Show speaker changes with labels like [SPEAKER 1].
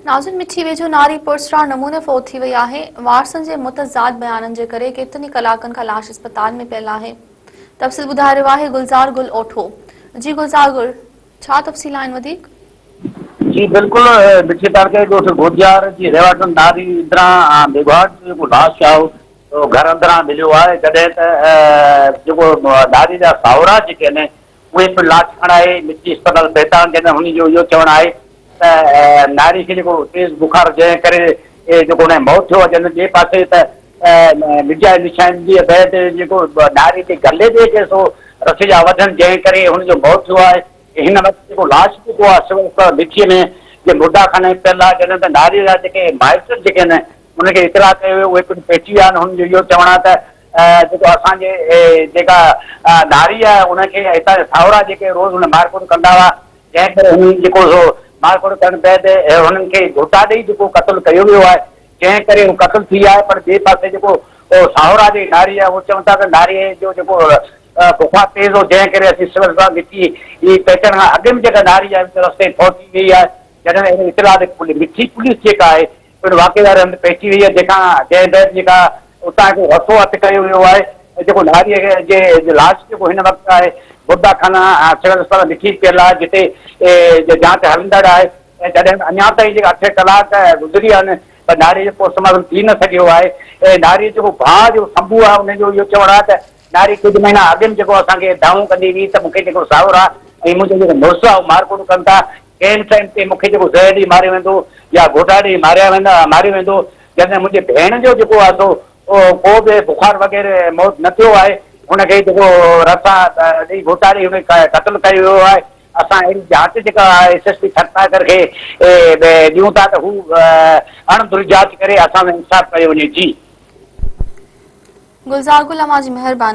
[SPEAKER 1] ناظرين مٺي ويجهو ناري پراسرار نموني فوت ٿي وئي آهي، وارثن جي متضاد بيانن جي ڪري ڪيترن ئي ڪلاڪن کان لاش اسپتال ۾ پيل آهي. تفصيل ٻڌائي رهيو آهي گلزار گل اوٺو. جي گلزار گل ڇا تفصيل آهن وڌيڪ؟
[SPEAKER 2] جي بلڪل مٺي تعلقي جي ڳوٺ گوديار جي رهواسڻ ناري اندرا ميگهواڙ جو جيڪو لاش آهي اهو گهر اندران مليو آهي جڏهن ته جيڪو ناري جا ساهورا جيڪي آهن اهي پڻ لاش کڻائي مٺي اسپتال پهتا آهن جڏهن هن جو اهو چوڻ آهي ته ناري کي جيڪو تيز بخار جنهن ڪري جيڪو هن جو موت ٿيو آهي جڏهن ٻئي پاسي ته ميڊيا نشاندهي بعد جيڪو ناري جي گلي تي جيڪي سو رسي جا وڍن جنهن ڪري هن جو موت ٿيو آهي هن وقت جيڪو لاش جيڪو آهي سول اسپتال مٺي ۾ جي مردا خاني ۾ پيل آهي جڏهن ته ناري جا جيڪي مائٽ جيڪي آهن انهن کي اطلاع ڪيو ويو اهي پڻ پهچي ويا آهن هن جو اهو چوڻ آهي ته جيڪو اسان جي جيڪا ناري آهي ان کي هتان جا ساهورا جيڪي روز هن مارڪوٽ ڪندا هئا جنهن ڪري هنن جيڪو سو مارڪوٽ ڪرڻ بعد هنن کي گهوٽا ڏئي جيڪو قتل ڪيو ويو آهي جنهن ڪري هو قتل ٿي آهي پر ٻئي پاسي جيڪو ساهورا جي ناري آهي هو چون ٿا ته ناري جو جيڪو بخار تيز هو جنهن ڪري اسين سول اسپتال مٺي پهچڻ کان اڳ ۾ جيڪا ناري آهي رستي فوت ٿي وئي آهي جڏهن اهڙي اطلاع تي مٺي پوليس جيڪا آهي پڻ واقعي واري هنڌ پهچي وئي آهي جنهن کان جنهن بعد جيڪا اتان هڪ رسو هٿ ڪيو ويو آهي ۽ جيڪو ناري جي لاش جيڪو هن وقت آهي مرده خانه سول اسپتال مٺي پيل آهي جتي جاچ هلندڙ آهي ۽ جڏهن اڃا تائين جيڪا اٺ ڪلاڪ گذري ويا آهن پر ناري جو پوسٽ مارٽم ٿي نه سگهيو آهي ۽ ناري جو جيڪو ڀاء جو سنڀو آهي ان جو اهو چوڻ آهي ته ناري ڪجهه مهينا اڳ ۾ جيڪو اسان کي دانهون ڪندي هئي ته مون کي جيڪو ساهورا ۽ منهنجو جيڪو مڙس آهي اهو مارڪوٽ ڪن ٿا ڪنهن به ٽائيم تي مون کي جيڪو زهر ڏئي ماريو ويندو يا گهوٽا ڏئي ماريا ويندا ماريو ويندو جڏهن منهنجي ڀيڻ جو جيڪو آهي سو ڪو به بخار وغيره موت نه ٿيو آهي هن کي جيڪو رسا ڏئي گهوٽا ڏئي هن کي قتل ڪيو ويو آهي اسان اهڙي جاچ جيڪا ايس ايس پي ٿرپارڪر کي ڏيون ٿا ته هو اڻ ڌري جاچ ڪري اسان سان انصاف ڪيو وڃي جي.
[SPEAKER 1] گلزار گل اوهان جي مهرباني.